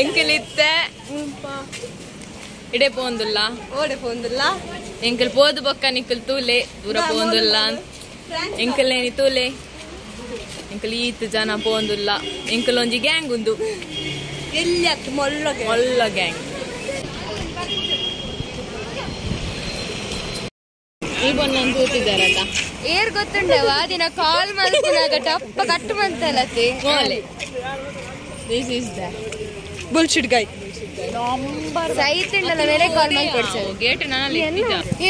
ಎಂಕಲಿತ್ತೆ ಇಡೆ ಪೋಂದುಲ್ಲ ಓಡೆ ಪೋಂದುಲ್ಲ ಎಂಕಲ್ ಪೋದು ಬೊಕ್ಕ ನಿಕ್ಕಲ್ ತೂಲೆ ದೂರ ಪೋಂದುಲ್ಲ ಎಂಕಲ್ ತೂಲೆ ಎಂಕಲ್ ಈತ್ ಜನ ಪೋಂದುಲ್ಲ ಎಂಕಲ್ ಒಂಜಿ ಗ್ಯಾಂಗ್ ಉಂದು ಎಲ್ಲಿ ಮೊಲ್ಲ ಮೊಲ್ಲ ಗ್ಯಾಂಗ್ ಈ ಬೊನ್ನೊಂದು ತೂತಿದ್ದಾರಲ್ಲ ಏರ್ ಗೊತ್ತುಂಡವ ದಿನ ಕಾಲ್ ಮಲ್ಪುನಾಗ ಟಪ್ಪ ಕಟ್ಟು ಮಂತಲತಿ Mollem this is the bullshit guy ಸೈತಿಂಡಲ ಮೇಲೆ ಕಾಲ್ ಮಾಡಿ ಕೊಡ್ಸೋದು ಗೇಟ್ ನಾನು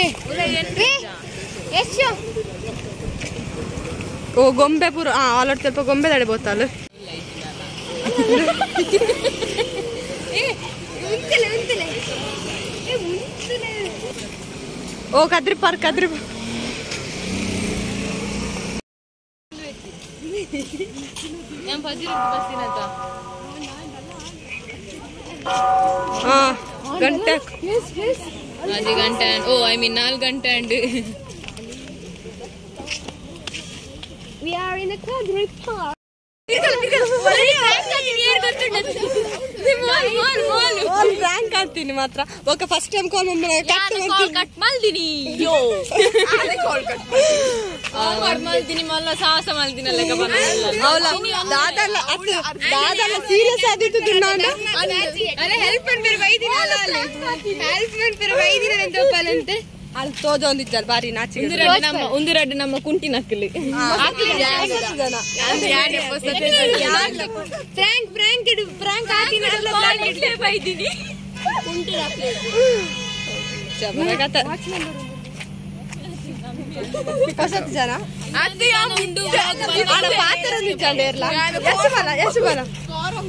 ಏ ಎಷ್ಟು ಓ ಗೊಂಬೆ ಪೂರ ಆ ಆಲೋಟ್ ಸ್ವಲ್ಪ ಗೊಂಬೆ ತಡೆ ಬೋತಾಲು ಓ ಕದ್ರಿ ಪಾರ್ಕ್ ಕದ್ರಿ ಗಂಟೆ 5 ಗಂಟೆ ಓ I mean 4 ಗಂಟೆ and We are in the Kadri Park. Prank ಆಗ್ತೀನಿ ಮಾತ್ರ okay first time call cut ಮಾಡ್ತೀನಿ ಯೋ ಕಾಲ್ ಕಟ್ ಮಾಡ್ತೀನಿ ಮಲ್ಲ ಸಾಹಸ ಮಾಡ್ತೀನಿ ಅವಲ ದಾದಲ್ಲ ಅದು ದಾದಲ್ಲ ಸೀರಿಯಸ್ ಆದಿತ್ತು ನಾನು ಅರೆ ಹೆಲ್ಪ್ ಮಾಡ್ಬಿರು ಬೈದಿನ ಹೆಲ್ಪ್ ಮಾಡ್ಬಿರು ಬೈದಿನ ಅಂತ ಅಲ್ಲಿ ತೋಜೊಂದಿದ್ದಲ್ಲ ಬಾರಿ ನಾಚಿಕೆ ಒಂದು ರಡ್ಡು ನಮ್ಮ ಕುಂಟಿ ನಕ್ಕಲಿ ಫ್ರಾಂಕ್ ಫ್ರಾಂಕ್ ಇಡು ಫ್ರಾಂಕ್ ಬೈದಿನಿ ಜನ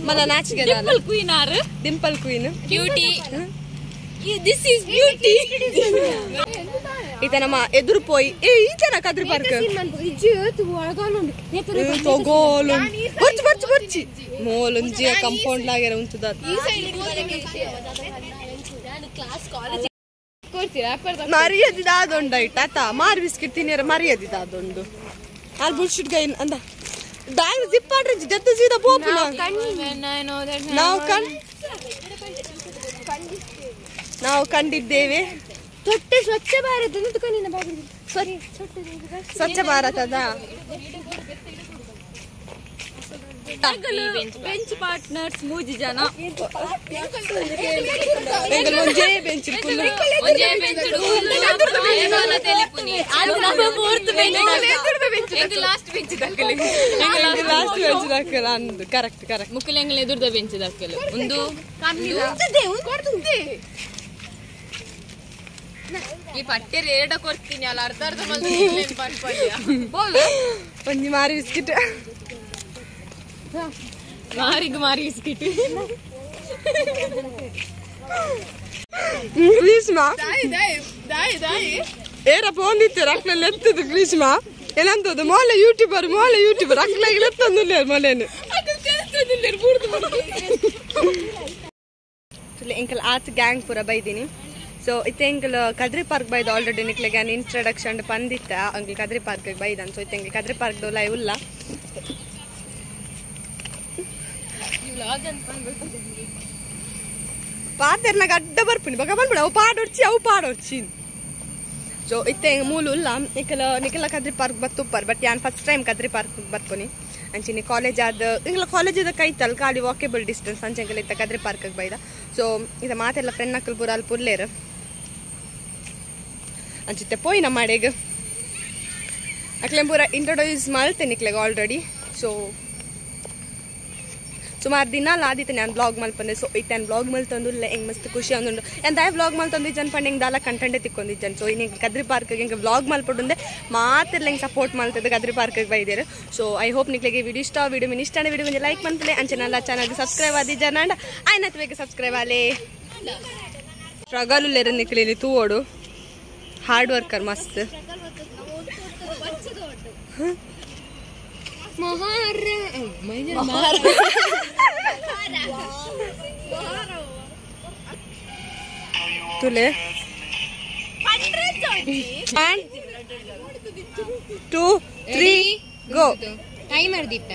ಮಲ್ಲ ನಾಚಿಕೆ ಡಿಂಪಲ್ ಕ್ವೀನ್ ಆರು Dimple queen cutie this is beauty ಈತ ನಮ್ಮ ಎದುರು ಪೋಯಿ ಏ ಈತನ ಕದ್ರಿ ಪಾರ್ಕ್ ತಗೋಲು ಬರ್ಚಿ ಬರ್ಚಿ ಬರ್ಚಿ ಮೋಲುಂಜಿ ಕಾಂಪೌಂಡ್ ಲಾಗೆರ ಉಂಟುದ ಮರ್ಯಾದೆ ದಾದೊಂಡು ಐಟ್ ಆತ ಮಾರಿ ಬಿಸ್ಕಿಟ್ ತಿನ್ನಿರ ಮರ್ಯಾದೆ ದಾದೊಂಡು ಅಲ್ಲಿ ಬುಲ್ಶಿಟ್ ಗೈ ಅಂದ ದಾಯಿ ಜಿಪ್ ಆಡ್ರಿ ಜೊತೆ ಸೀದಾ ಪೋಪುನ ನಾವು ಕಂಡಿದ್ದೇವೆ ತೊಟ್ಟೆ ಸ್ವಚ್ಛ ಭಾರತ ಸ್ವಚ್ಛ ಭಾರತದ ಬೆಂಚ್ ಪಾರ್ಟ್ನರ್ಸ್ ಮೂಜಿ ಜನ ಒಂಜೇ ಬೆಂಚ್ ಲಾಸ್ಟ್ ಬೆಂಚ್ ದಕ್ಕಲು ಲಾಸ್ಟ್ ಬೆಂಚ್ ದಕ್ಕಲು ಅಂದು ಕರೆಕ್ಟ್ ಕರೆಕ್ಟ್ ಮುಕ್ಕಲೆಂಗಲ ಎದುರ್ದ ಬೆಂಚ್ ದಕ್ಕಲು ಒಂದು ಈ ಪಟ್ಟೆ ರೇಡ ಕೊಡ್ತೀನಿ ಅಲ್ಲ ಅರ್ಧ ಅರ್ಧ ಒಂಜಿ ಮಾರಿ ಬಿಸ್ಕಿಟ್ ಮಾರಿಗ್ ಮಾರಿ ಬಿಸ್ಕಿಟ್ ಗ್ರೀಷ್ಮ ಏರ ಪೋಂದಿತ್ತಾರೆ ಅಕ್ಲೆಲ್ಲ ಎತ್ತದು ಗ್ರೀಷ್ಮ ಏನಂತದ್ದು ಮೋಲೆ ಯೂಟ್ಯೂಬರ್ ಮೋಲೆ ಯೂಟ್ಯೂಬರ್ ಅಕ್ಲಾಗಿ ಎತ್ತಂದಿಲ್ಲ ಮೊಲೇನು ಎಂಕಲ್ ಆತ್ ಗ್ಯಾಂಗ್ ಪೂರ ಬೈದಿನಿ ಸೊ ಇತ್ತೆ ಎಂಕಲ್ ಕದ್ರಿ ಪಾರ್ಕ್ ಬೈದ ಆಲ್ರೆಡಿ ನಿಕ್ಲೆಗೆ ನಾನು ಇಂಟ್ರಡಕ್ಷನ್ ಪಂದಿತ್ತ ಅಂಕಲ್ ಕದ್ರಿ ಪಾರ್ಕ್ ಬೈದನ್ ಸೊ ಇತ್ತೆ ಎಂಕಲ್ ಕದ್ರಿ ಪಾರ್ಕ್ ದೋಲ ಉಲ್ಲ ಪಾತೆರ್ನಾಗ ಅಡ್ಡ ಬರ್ಪಿನಿ ಬಗ ಬಂದ್ಬಿಡ ಅವು ಪಾಡೊಡ್ಚಿ ಅವು ಪಾಡೊಡ್ಚಿ ಸೊ ಇತ್ತೆ ಮೂಲ ಉಲ್ಲ ನಿಕಲ ನಿಕಲ ಕದ್ರಿ ಪಾರ್ಕ್ ಬತ್ತುಪ್ಪರ್ ಬಟ್ ಯಾನ್ ಫಸ್ಟ್ ಟೈಮ್ ಕದ್ರಿ ಪಾರ್ಕ್ ಬರ್ಪುನಿ ಅಂಚಿನಿ ಕಾಲೇಜ್ ಆದ ಇಂಗ್ಲ ಕಾಲೇಜ್ ಕೈತಲ್ ಖಾಲಿ ವಾಕೇಬಲ್ ಡಿಸ್ಟೆನ್ಸ್ ಅಂಚೆಂಕಲ್ ಇತ್ತ ಕದ್ರಿ ಪಾರ್ಕ್ ಬೈದ ಸೊ ಇದ ಮಾತೆಲ್ಲ ಫ್ರೆಂಡ್ ನಕ್ಕಲ್ ಪೂರ ಅಲ್ಲಿ ಪುರ್ಲೇರು ಅಂಚಿತ್ತೆ ಪೋಯಿ ನಮ್ಮ ಅಡೆಗ್ ಅಕ್ಲೆ ಪೂರ ಇಂಟ್ರೊಡ್ಯೂಸ್ ಮಲ್ತೆ ನಿಕ್ಲೆಗ್ ಆಲ್ರೆಡಿ ಸೊ ಸುಮಾರು ದಿನ ಆದಿತ್ತೆ ನಾನು ಬ್ಲಾಗ್ ಮಲ್ಪಂದೆ ಸೊ ಇತ್ತೆ ನಾನು ಬ್ಲಾಗ್ ಮಲ್ತಂದು ಹೆಂಗೆ ಮಸ್ತ್ ಖುಷಿ ಅಂದುಂಡು ಎಂದಾಯ ಬ್ಲಾಗ್ ಮಲ್ತಂದು ಜನ ಪಂಡ ಹೆಂಗೆ ದಾಲ ಕಂಟೆಂಟೆ ತಿಕ್ಕೊಂದಿಜ್ಜನ್ ಸೊ ಇನ್ನು ಕದ್ರಿ ಪಾರ್ಕ್ಗೆ ಹೆಂಗೆ ಬ್ಲಾಗ್ ಮಲ್ಪಡುಂದೆ ಮಾತೆಲ್ಲ ಹೆಂಗೆ ಸಪೋರ್ಟ್ ಮಾಡ್ತದೆ ಕದ್ರಿ ಪಾರ್ಕ್ಗೆ ಬೈದೇರು ಸೊ I hope ನಿಕ್ಲೆಗೆ ವಿಡಿಯೋ ಇಷ್ಟ ವಿಡಿಯೋ ಮಿನ್ ಇಷ್ಟ ವಿಡಿಯೋ ಕೊಂಚ ಲೈಕ್ ಮಂತಲೆ ಅಂಚೆಲ್ಲ ಚಾನಲ್ಗೆ ಸಬ್ಸ್ಕ್ರೈಬ್ ಆದಿ ಜನ ಆಯ್ನತ್ ಬೇಗ ಸಬ್ಸ್ಕ್ರೈಬ್ ಆಲೆ ಸ್ಟ್ರಗಲ್ ಉಲ್ಲೇರು ನಿಕ್ಲಿ ತೂವೋಡು ಹಾರ್ಡ್ ವರ್ಕರ್ ಮಸ್ತ್ ತುಲೆ 1 2 3 ಗೋ ಟೈಮರ್ ದೀಪ್ತ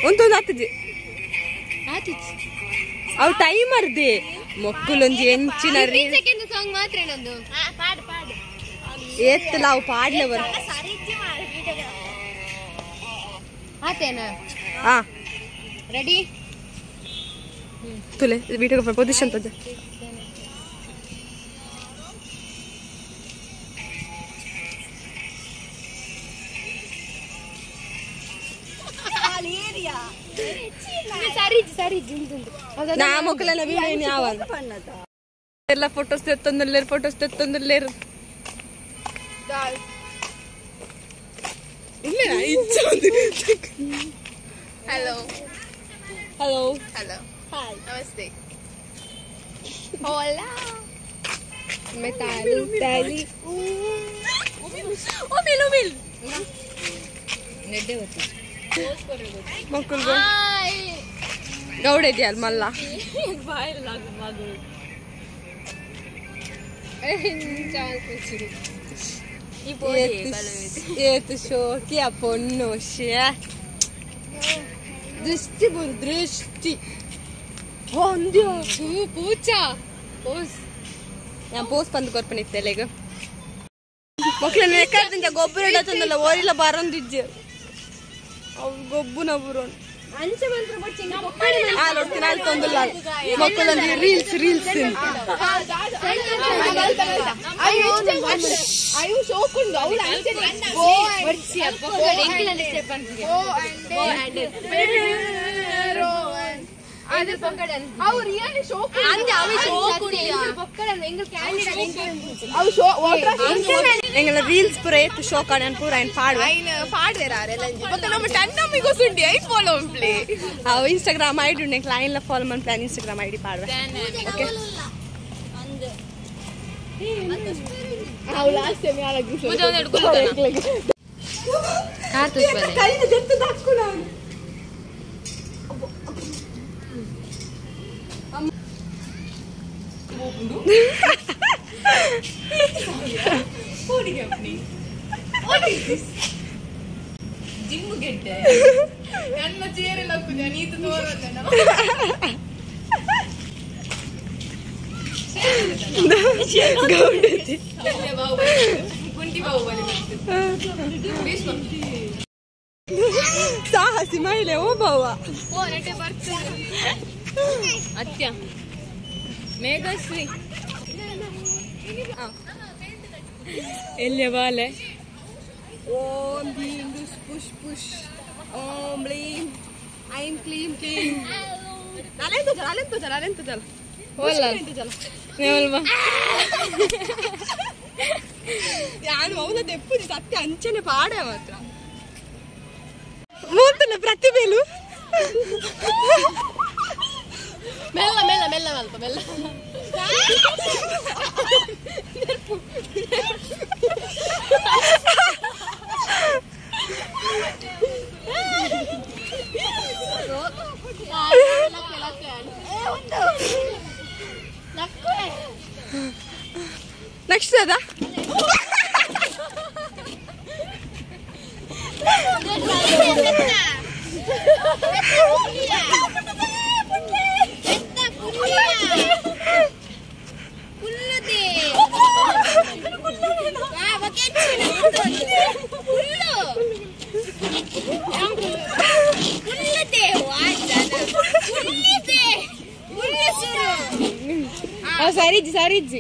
ಒಂದೊಂದು ಆತಜಿ ಆತಿಜಿ ಅವು ಟೈಮ್ ಅರ್ದೆ ಮೊಕ್ಕುಲೊಂಜಿ ಎಂಚಿನ ಸೆಕೆಂಡ್ ಸಾಂಗ್ ಮಾತ್ರ ನಂದು ಪಾಡು ಪಾಡು ಏತ್ತಲ ಅವು ಪಾಡ್ಲೆ ಬರ ಆತೇನಾ ಹಾ ರೆಡಿ ತುಲೆ ವಿಡಿಯೋಗ್ರಾಫರ್ ಪೊಸಿಷನ್ ತಜ ನಾ ಮೊಕ್ಕಲೆಲ್ಲ ವೀಡಿಯೋ ಯಾವ ಎಲ್ಲ ಫೋಟೋಸ್ ತೆತ್ತೊಂದುಲ್ಲೇರು ಫೋಟೋಸ್ ತೆತ್ತೊಂದುಲ್ಲೇರು ಇಲ್ಲ hello hello hello namaste Hola. ಮೆತಾಲಿ ತಾಲಿ ಒಮಿಲ್ ಒಮಿಲ್ ನೆಡ್ಡೆ ಗೊತ್ತು ಮಕ್ಕಳು ಗೌಡ ಇದೆಯಲ್ಲ ಮಲ್ಲ ಏತು ಶೋಕಿ ಆ ಪೊಣ್ಣು ಶ್ಯೇ ದೃಷ್ಟಿ ಬರು ದೃಷ್ಟಿ ಒಂದು ಪೂಚಾ ಪೋಸ್ ನಾನು ಪೋಸ್ ಬಂದು ಕೊರ್ಪಣಿತ್ತೆ ಲೇಗ ಮಕ್ಕಳನ್ನ ಲೆಕ್ಕ ಗೊಬ್ಬರ ಇಡತ್ತಂದಲ್ಲ ಓರಿಲ್ಲ ಬಾರೊಂದಿಜ್ಜೆ ಅವು ಗೊಬ್ಬುನ ಬರೋಣ ಮಕ್ಕಳೊಂದು ರೀಲ್ಸ್ ರೀಲ್ಸ್ ಎಂಗಳ ರೀಲ್ಸ್ ಪೂರ ಏತ್ ಶೋಕ್ ಆಡ ಪೂರ ಏನು ಪಾಡುವ ಅವು ಇನ್ಸ್ಟಾಗ್ರಾಮ್ ಐಡಿ ಉಂಡು ಲೈನ್ ಫಾಲೋ ಮಾಡಿ ಪ್ಲಾನ್ ಇನ್ಸ್ಟಾಗ್ರಾಮ್ ಐಡಿ ಪಾಡುವ ಓಕೆ ಜಿಮ್ ಗೆಡ್ಡೆ ನನ್ನ ಚೇರೆಲ್ಲ ನೀತು ಸಾಹಸಿ ಮಹಿಳೆ ಓಬವ್ವ ಅತ್ಯ ಮೇಘಶ್ರೀ ಎಲ್ಲಿಯ ಬಾಲೆ ಓಂ ಭೀಮ್ ದುಷ್ ಪುಷ್ ಪುಷ್ ಓಂ ಬ್ಲೀಂ ಐಂ ಕ್ಲೀಂ ಕ್ಲೀಂ ಅಲೆಂತ ಜಲ ಅಲೆಂತ ಜಲ ಅಲೆಂತ ಜಲ ಜಲ ಯಾನು ಅವನ ತೆಪ್ಪುಜಿ ಸತ್ಯ ಅಂಚನೆ ಪಾಡೆ ಮಾತ್ರ ಮೂರ್ತನ ಪ್ರತಿಭೆಲು ಮೆಲ್ಲ ಮೆಲ್ಲ ಮೆಲ್ಲ ಮಲ್ಪ ಮೆಲ್ಲ ನೆಕ್ಸ್ಟ್ ಅದ ಸರಿಜಿ ಸರಿಜಿ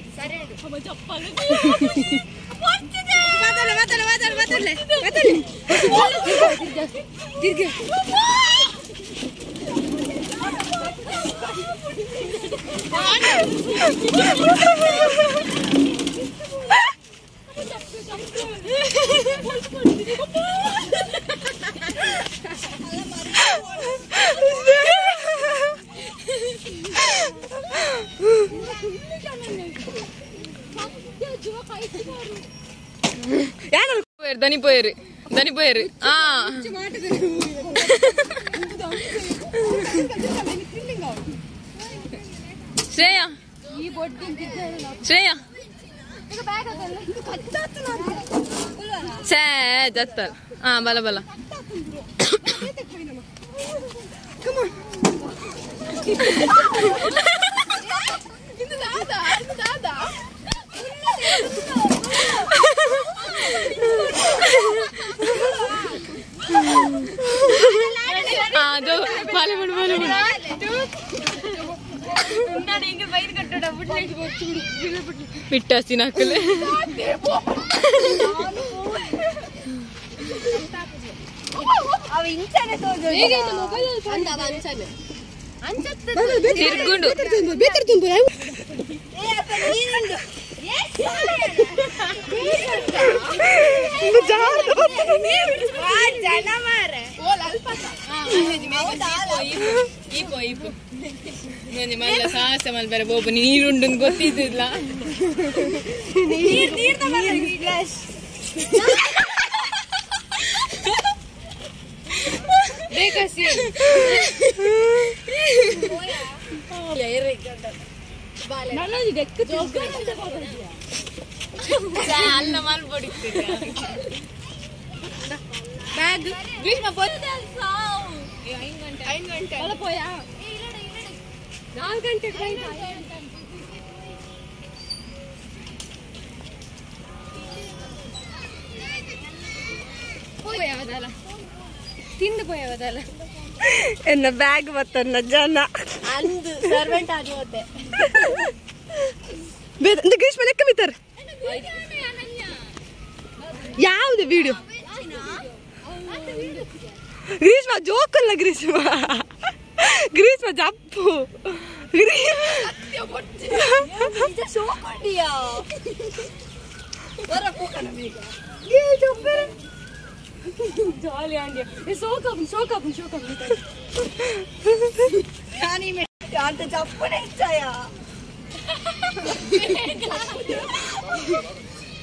ದನಿ ಪೋಯರು ದನಿ ಪೋಯರು ಆ ಶ್ರೇಯಾ ಶ್ರೇಯಾ ಛೇ ಜತ್ತಲ್ ಹಾ ಬಲ ಬಲ ಅದು ಬಾಲೆ ಬಿಡು ಬಾಲೆ ಬಿಡು ಬಿಟ್ಟಾಸಿನ ಹಾಕಲೆ ತಿರ್ಗುಂಡು ಸಾಹಸ ಮಲ್ಬರ ಬೋಬು ನೀರುಂಡು ಗೊತ್ತಿದ್ದಿಲ್ಲ ಅಲ್ಲ ಮಲ್ಪೊಡಿ 4 ಗಂಟೆ ತಿಂದು ಪೋಯವದಲ್ಲ ಎನ್ನ ಬ್ಯಾಗ್ ಬತ್ತನ್ನ ಜನ ಅಂದು ಸರ್ವೆಂಟ್ ಆಗಿ ಹೋದೆ ಗ್ರೀಷ್ಮ ಲೆಕ್ಕ ಮಿತ್ತರ್ ಯಾವುದು ವಿಡಿಯೋ ಗ್ರೀಷ್ಮ ಜೋಕಲ್ಲ ಗ್ರೀಷ್ಮ ಗ್ರೀಷ್ಮ ಜಪ್ಪು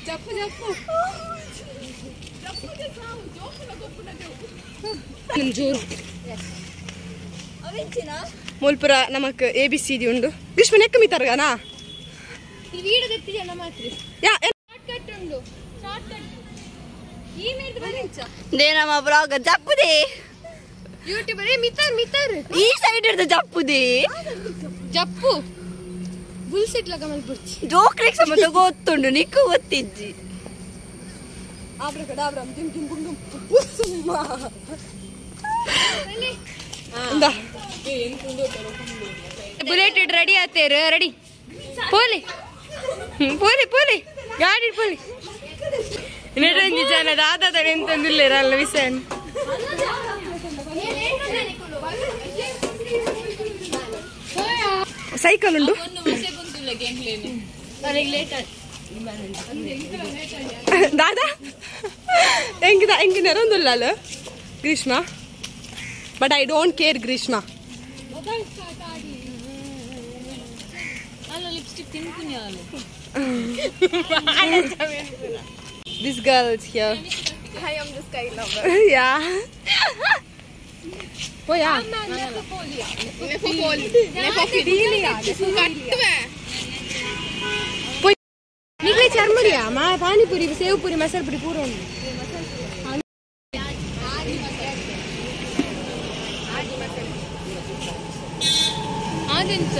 ಜಪ್ಪು ಜಪ್ಪು ಜೋರು ಮುಲ್ಪುರ ನಮಕ್ ಎ ಬಿ ಸಿ ಡಿ ಉಂಡು ಗ್ರೀಷ್ಮ ನೆಕ್ಕ ಮಿತ್ತರ್ಗನಾ ನಮ್ಮ ಬ್ಲಾಗ್ ಜಪ್ಪುದೆ ಯೂಟ್ಯೂಬರ್ ಮಿತ್ತರ್ ಮಿತ್ತರ್ ಈ ಸೈಡ್ ಇರ್ದ ಜಪ್ಪುದೆ ಜಪ್ಪು ಬುಲ್ಸೆಟ್ ಲಗ ಮಲ್ಪುರ್ಚಿ ಜೋಕ್ರೆಕ್ ಸಮತ ಗೊತ್ತುಂಡು ನಿಕ್ಕು ಗೊತ್ತಿಜ್ಜಿ ಆಬ್ರಕಡಾಬ್ರಂ ಜಿಮ್ ಜಿಮ್ ಗುಂ ಗುಂ ಬುಲೆಟ್ ರೆಡಿ ಆತೇರು ರೆಡಿ ಪೋಲಿ ಪೋಲಿ ಪೋಲಿ ಗಾಡಿ ಪೋಲಿ ಇನ್ನೊಂದು ಜನ ದಾದ ಎಂತಂದಿಲ್ಲ ಅಲ್ಲ ವಿಷಯ ಸೈಕಲ್ ಉಂಡು ದಾದಾ ಹೆಂಗಿದ ಹೆಂಗೆ ನೆರೊಂದುಲ್ಲ ಅಲ್ಲ Greeshma but I don't care Greeshma This girl is here. I am the sky lover. Yeah. Oh yeah. ನಿಕ್ಲೆ ಚರ್ಮಡಿಯಾ ಮಾ ಪಾನಿಪುರಿ ಸೇವ್ ಪುರಿ ಮಸಾಲ ಪುರಿ ಪೂರ ಉಂಡು ಅದೆಂತ